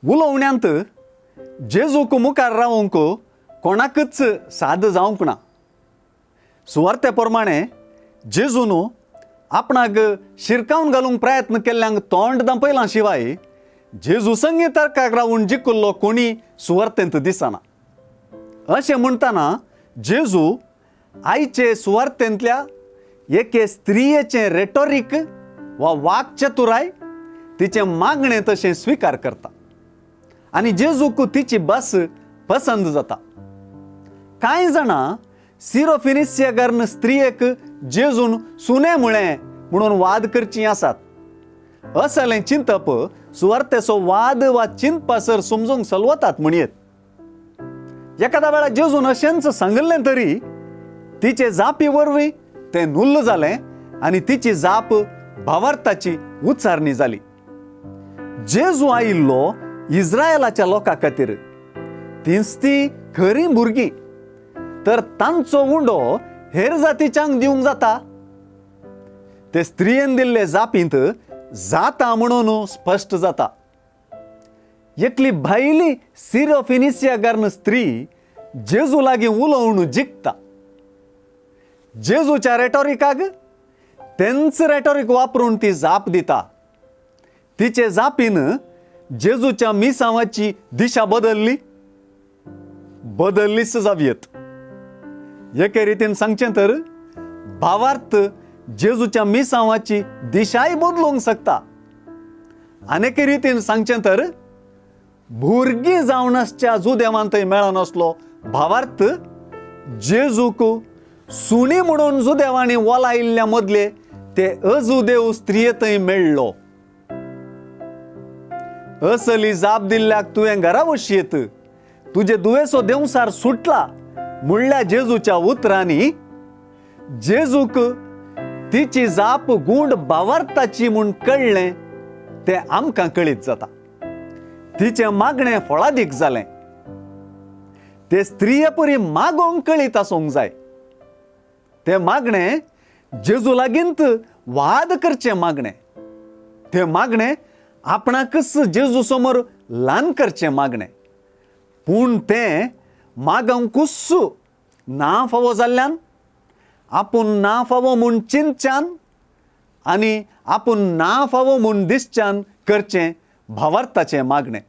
उलोवण्यांत जेजूक मुखार रावंक कोणाकच साद जावंक ना. सुवार्ते प्रमाणे जेजून आपणाक शिरकावन घालूंक प्रयत्न केल्ल्यांक तोंड दांपयलां शिवाय जेजू संगी तर्काक रावून जिखल्लो कोणी सुवार्तेंत दिसना. अशें म्हणटना जेजू आयचे सुवार्तेंतल्या एके स्त्रियेचें रेटोरीक वा वाक्चतुराय तिचें मागणें तशें स्विकार करता आनी जेजूक तिची बस पसंद जाता. कांय जाणां सिरोफिनिसिया स्त्रियेक जेजून सुनें म्हळें म्हणून वाद करचीं आसात. असलें चिंतप सुवार्तेचो वाद वा चिंतपासर समजूंक सलवतात म्हणयेत. एखाद्या वेळार जेजून अशेंच सांगिल्लें तरी तिचे जापी वरवीं तें नुल्ल जालें आनी तिची जाप भावार्थाची उच्चारणी जाली. जेजू आयिल्लो इस्रायलाच्या लोकां खातीर, तींच ती खरीं भुरगीं, तर तांचो उंडो हेर जातीच्यांक दिवंक जाता? ते स्त्रियेन दिल्ले जापींत जाता म्हणून स्पश्ट जाता. एकली भायली सिरोफिनिसिया गार्न स्त्री जेजू लागीं उलोवन जिखता. जेजूच्या रेटोरिकाक तेंच रेटोरीक वापरून ती जाप दिता. तिचे जापीन जेजूच्या मिसांवाची दिशा बदलली, बदललीच जावयेत. एके रितीन सांगचें तर भावार्थ जेजूच्या मिसांवाची दिशाय बदलूंक शकता. आनी एके रितीन सांगचें तर भुरगीं जावन आसच्या जुदेवान थंय मेळनासलो भावार्थ जेजूक सुणी म्हणून जुदेवांनी वोलायिल्ल्या मदले ते अजुदेव स्त्रिये थंय मेळ्ळो. असली जाप दिल्ल्याक तुवें घरा वशयेत, तुजे दुयेंसो देंवसार सुटला म्हणल्या जेजूच्या उतरांनी जेजूक तिची जाप गूंड भावार्थाची म्हूण कळ्ळें तें आमकां कळीत जाता. तिचें मागणें फळादीक जालें. ते स्त्रिये परी मागोवंक कळीत आसूंक जाय. तें मागणें जेजू लागींत वाद करचें मागणें, तें मागणें आपणाकच जेजू समोर ल्हान करचें मागणें, पूण तें मागोवंकूच ना फावो जाल्ल्यान, आपूण ना फावो म्हूण चिंतच्यान आनी आपूण ना फावो म्हूण दिसच्यान करचें भावार्थाचें मागणें.